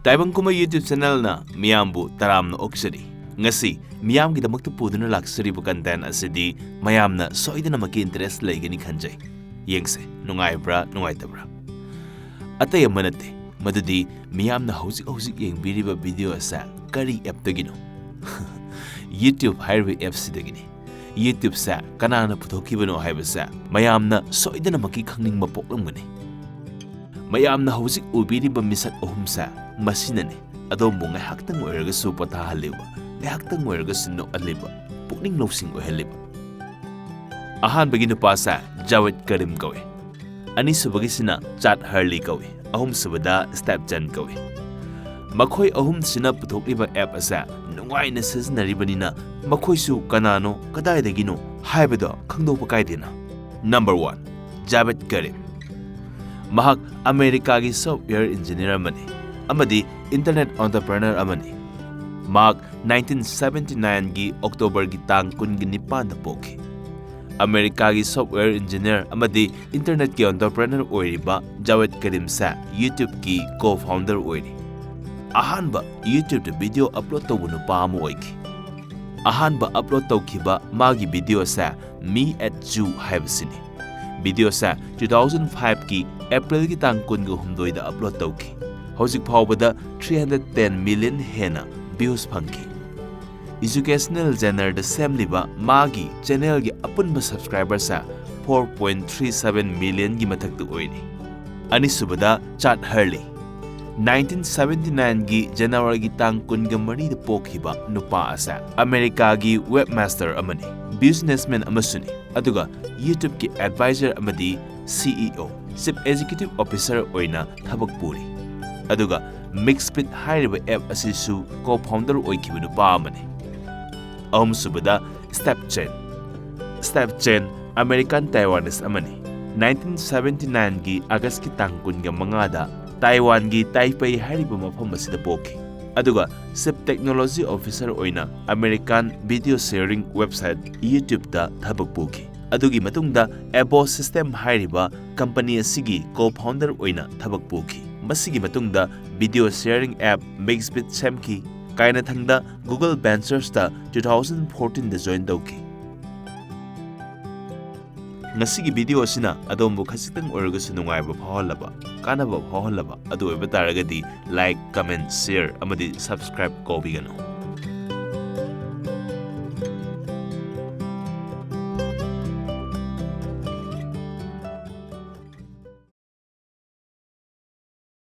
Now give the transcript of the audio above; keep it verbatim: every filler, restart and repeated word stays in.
ꯇꯥꯏꯕꯪ ꯀꯨꯝꯍꯩ YouTube channelꯅ ꯃꯤꯌꯥꯝꯕꯨ ꯇꯔꯥꯝꯅ ꯑꯣꯛꯆꯔꯤ꯫ ꯉꯁꯤ ꯃꯤꯌꯥꯝꯒꯤꯗꯃꯛꯇ ꯄꯨꯗꯨꯅ ꯂꯥꯛꯆꯔꯤꯕ content ꯑꯁꯤꯗꯤ ꯃꯌꯥꯝꯅ ꯁꯣꯏꯗꯅꯃꯛꯀꯤ interest ꯂꯩꯒꯅꯤ ꯈꯟꯖꯩ꯫ ꯌꯦꯡꯁꯦ, ꯅꯨꯡꯉꯥꯏꯕ꯭ꯔꯥ ꯅꯨꯡꯉꯥꯏꯇꯕ꯭ꯔꯥ? ꯑꯇꯩ ꯑꯃ ꯅꯠꯇꯦ, ꯃꯗꯨꯗꯤ ꯃꯤꯌꯥꯝꯅ ꯍꯧꯖꯤꯛ ꯍꯧꯖꯤꯛ ꯌꯦꯡꯕꯤꯔꯤꯕ video ꯑꯁꯦ ꯀꯔꯤ appꯇꯒꯤꯅꯣ? YouTube ꯍꯥꯏꯔꯤꯕ appꯁꯤꯗꯒꯤꯅꯤ꯫ YouTubeꯁꯦ ꯀꯅꯥꯅ ꯄꯨꯊꯣꯛꯈꯤꯕꯅꯣ ꯍꯥꯏꯕꯁꯦ ꯃꯌꯥꯝꯅ ꯁꯣꯏꯗꯅꯃꯛꯀꯤ ꯈꯪꯅꯤꯡꯕ ꯄꯣꯛꯂꯝꯒꯅꯤ꯫ ꯃꯌꯥꯝꯅ ꯍꯧꯖꯤꯛ ꯎꯕꯤꯔꯤꯕ ꯃꯤꯁꯛ ꯑꯍꯨꯝꯁꯦ ꯃꯁꯤꯅꯅꯤ ꯑꯗꯣꯝꯕꯨ ꯉꯥꯏꯍꯥꯛꯇꯪ ꯑꯣꯏꯔꯒꯁꯨ ꯄꯣꯊꯥꯍꯜꯂꯤꯕ, ꯉꯥꯏꯍꯥꯛꯇꯪ ꯑꯣꯏꯔꯒꯁꯨ ꯅꯣꯛꯍꯜꯂꯤꯕ, ꯄꯨꯛꯅꯤꯡ ꯂꯧꯁꯤꯡ ꯑꯣꯏꯍꯜꯂꯤꯕ꯫ ꯑꯍꯥꯟꯕꯒꯤ ꯅꯨꯄꯥꯁꯦ ꯖꯥꯋꯦꯗ ꯀꯔꯤꯝ ꯀꯧꯏ꯫ ꯑꯅꯤꯁꯨꯕꯒꯤꯁꯤꯅ ꯆꯥꯠ ꯍꯔꯂꯤ ꯀꯧꯏ꯫ ꯑꯍꯨꯝꯁꯨꯕꯗ ꯁ꯭ꯇꯦꯞ ꯆꯦꯟ ꯀꯧꯏ꯫ ꯃꯈꯣꯏ ꯑꯍꯨꯝꯁꯤꯅ ꯄꯨꯊꯣꯛꯂꯤꯕ app ꯑꯁꯦ ꯅꯨꯡꯉꯥꯏꯅ ꯁꯤꯖꯤꯟꯅꯔꯤꯕꯅꯤꯅ ꯃꯈꯣꯏꯁꯨ ꯀꯅꯥꯅꯣ, ꯀꯗꯥꯏꯗꯒꯤꯅꯣ ꯍꯥꯏꯕꯗꯣ ꯈꯪꯗꯣꯛꯄ ꯀꯥꯏꯗꯦꯅ꯫ Number one, ꯖꯥꯕꯦꯗ ꯀꯔꯤꯝ꯫ ꯃꯍꯥꯛ ꯑꯃꯦꯔꯤꯀꯥꯒꯤ software engineer ꯑꯃꯅꯤ ꯑꯃꯗꯤ internet entrepreneur ꯑꯃꯅꯤ꯫ ꯃꯍꯥꯛ nineteen seventy nineꯒꯤ Octoberꯒꯤ ꯇꯥꯡ ꯀꯨꯟꯒ ꯅꯤꯄꯥꯟꯗ ꯄꯣꯛꯈꯤ꯫ ꯑꯃꯦꯔꯤꯀꯥꯒꯤ software engineer ꯑꯃꯗꯤ internetꯀꯤ entrepreneur ꯑꯣꯏꯔꯤꯕ ꯖꯥꯋꯦꯗ ꯀꯔꯤꯝꯁꯦ YouTubeꯀꯤ co-founder ꯑꯣꯏꯔꯤ꯫ ꯑꯍꯥꯟꯕ YouTubeꯇ video upload ꯇꯧꯕ ꯅꯨꯄꯥ ꯑꯃ ꯑꯣꯏꯈꯤ꯫ ꯑꯍꯥꯟꯕ upload ꯇꯧꯈꯤꯕ ꯃꯥꯒꯤ videoꯁꯦ Me at Zoo ꯍꯥꯏꯕꯁꯤꯅꯤ꯫ Videoꯁꯦ two thousand fiveꯀꯤ Aprilꯒꯤ ꯇꯥꯡ ꯀꯨꯟꯒ ꯍꯨꯝꯗꯣꯏꯗ upload ꯇꯧꯈꯤ꯫ ꯍꯧꯖꯤꯛ ꯐꯥꯎꯕꯗ three hundred ten million ꯍꯦꯟꯅ views ꯐꯪꯈꯤ꯫ Educational genreꯗ ꯁꯦꯝꯂꯤꯕ ꯃꯥꯒꯤ channelꯒꯤ ꯑꯄꯨꯟꯕ subscriberꯁꯦ four point three seven millionꯒꯤ ꯃꯊꯛꯇ ꯑꯣꯏꯔꯤ꯫ ꯑꯅꯤꯁꯨꯕꯗ ꯆꯥꯠ ꯍꯔꯂꯤ꯫ Nineteen seventy nineꯒꯤ Januaryꯒꯤ ꯇꯥꯡ ꯀꯨꯟꯒ ꯃꯔꯤꯗ ꯄꯣꯛꯈꯤꯕ ꯅꯨꯄꯥ ꯑꯁꯦ ꯑꯃꯦꯔꯤꯀꯥꯒꯤ webmaster ꯑꯃꯅꯤ, businessman ꯑꯃꯁꯨꯅꯤ, ꯑꯗꯨꯒ YouTubeꯀꯤ advisor ꯑꯃꯗꯤ CEO, Chief Executive Officer ꯑꯣꯏꯅ ꯊꯕꯛ ꯄꯨꯔꯤ꯫ ꯑꯗꯨꯒ MixPit ꯍꯥꯏꯔꯤꯕ app ꯑꯁꯤꯁꯨ co-founder ꯑꯣꯏꯈꯤꯕ ꯅꯨꯄꯥ ꯑꯃꯅꯤ꯫ ꯑꯍꯨꯝꯁꯨꯕꯗ ꯁ꯭ꯇꯦꯞ ꯆꯦꯟ꯫ ꯁ꯭ꯇꯦꯞ ꯆꯦꯟ American Taiwanese ꯑꯃꯅꯤ꯫ Nineteen seventy nineꯒꯤ Augustꯀꯤ ꯇꯥꯡ ꯀꯨꯟꯒ ꯃꯉꯥꯗ ꯇꯥꯏꯋꯥꯟꯒꯤ ꯇꯥꯏꯄꯦꯏ ꯍꯥꯏꯔꯤꯕ ꯃꯐꯝ ꯑꯁꯤꯗ ꯄꯣꯛꯈꯤ꯫ ꯑꯗꯨꯒ Chief Technology Officer ꯑꯣꯏꯅ American video sharing website YouTubeꯇ ꯊꯕꯛ ꯄꯨꯈꯤ꯫ ꯑꯗꯨꯒꯤ ꯃꯇꯨꯡꯗ Abo System ꯍꯥꯏꯔꯤꯕ company ꯑꯁꯤꯒꯤ co-founder ꯑꯣꯏꯅ ꯊꯕꯛ ꯄꯨꯈꯤ꯫ ꯃꯁꯤꯒꯤ ꯃꯇꯨꯡꯗ video sharing app Mixbit ꯁꯦꯝꯈꯤ꯫ ꯀꯥꯏꯅꯊꯪꯗ Google Ventures ꯇ two thousand fourteen ꯗ join ꯇꯧꯈꯤ꯫ ꯉꯁꯤꯒꯤ video ꯑꯁꯤꯅ ꯑꯗꯣꯝꯕꯨ ꯈꯖꯤꯛꯇꯪ ꯑꯣꯏꯔꯒꯁꯨ ꯅꯨꯡꯉꯥꯏꯕ ꯐꯥꯎꯍꯜꯂꯕ, ꯀꯥꯟꯅꯕ ꯐꯥꯎꯍꯜꯂꯕ ꯑꯗꯨ ꯑꯣꯏꯕ ꯇꯥꯔꯒꯗꯤ like, comment, share ꯑꯃꯗꯤ subscribe ꯀꯥꯎꯕꯤꯒꯅꯨ꯫